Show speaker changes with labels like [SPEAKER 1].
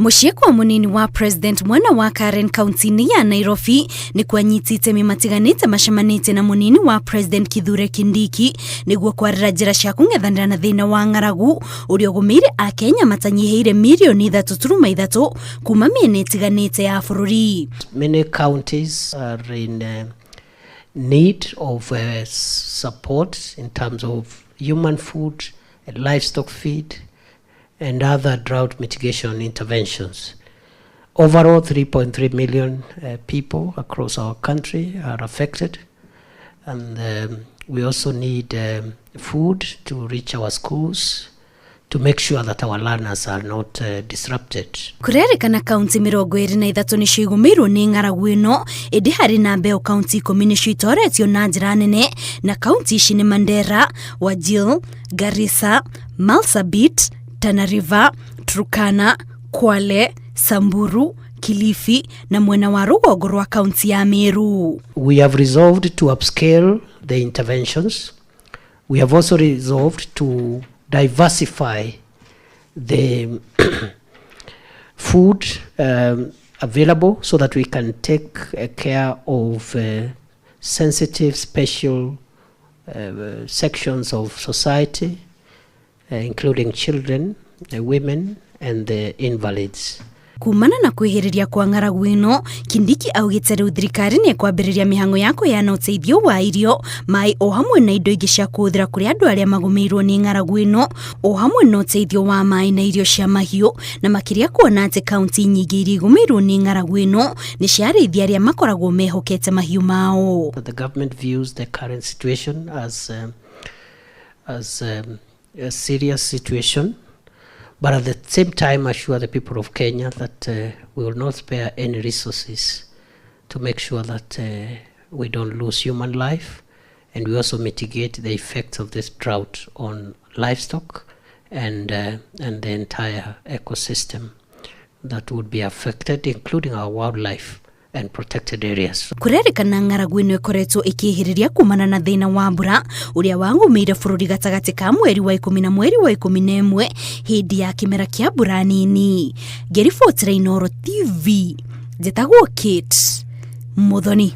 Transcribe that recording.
[SPEAKER 1] Mũciĩ kwa mũnini wa president mwena wa Karen kaunti-inĩ ya Nairobi nĩkuo anyiti itemi matiganĩte macemanĩtie na mũnini wa president Kithure Kindiki nĩguo kwarĩra njĩra cia kũng'ethanĩra na thĩna wa ng'aragu ũrĩa ũgũmĩire Akenya matanyihĩire mirioni 3.3 kuma mĩena ĩtiganĩte ya bũrũri.
[SPEAKER 2] Many counties are in need of support in terms of human food and livestock feed and other drought mitigation interventions. Overall, 3.3 million people across our country are affected, and we also need food to reach our schools to make sure that our learners are not disrupted.
[SPEAKER 1] Kũrerĩkana kaunti 23 nĩcio igũmĩirwo nĩ ng'aragu ĩno, ĩndĩ harĩ na mbeo kaunti 10 nĩcio itoretio na njĩra nene, na kaunti ici nĩ Mandera, Wajir, Garissa, Marsabit, Tana River, Turkana, Kwale, Samburu, Kilifi na mwena wa rũgongo rwa kaunti ya Meru.
[SPEAKER 2] We have resolved to upscale the interventions. We have also resolved to diversify the food available so that we can take care of sensitive special sections of society, including children, women, and the invalids.
[SPEAKER 1] Kumana na kwĩhĩrĩria kwa ng'aragu ĩno, Kindiki augĩte rĩu thirikari nĩ ĩkwambĩrĩria mĩhang'o ya kũheana ũteithio wa irio, maĩ o hamwe na indo ingĩ cia kũhũthĩra kũrĩ andũ arĩa magũmĩirwo nĩ ng'aragu ĩno, o hamwe na ũteithio wa maĩ na irio cia mahiũ, na makĩria kuona atĩ kaunti nyingĩ iria igũmĩirwo nĩ ng'aragu ĩno nĩ cia arĩithi arĩa makoragwo mehokete mahiũ mao.
[SPEAKER 2] The government views the current situation as a serious situation, but at the same time assure the people of Kenya that we will not spare any resources to make sure that we don't lose human life, and we also mitigate the effects of this drought on livestock and the entire ecosystem that would be affected, including our wildlife and protected areas.
[SPEAKER 1] Kũrerĩkana ng'aragu ĩno ĩkoretwo ĩkĩhĩrĩria kumana na thĩna wa mbura ũrĩa wagũmĩire bũrũri gatagatĩ ka mweri wa 10 na mweri wa 11 hĩndĩ ya kĩmera kĩa mbura nini. Ngĩribotera Inooro TV, njĩtagwo Kate Muthoni.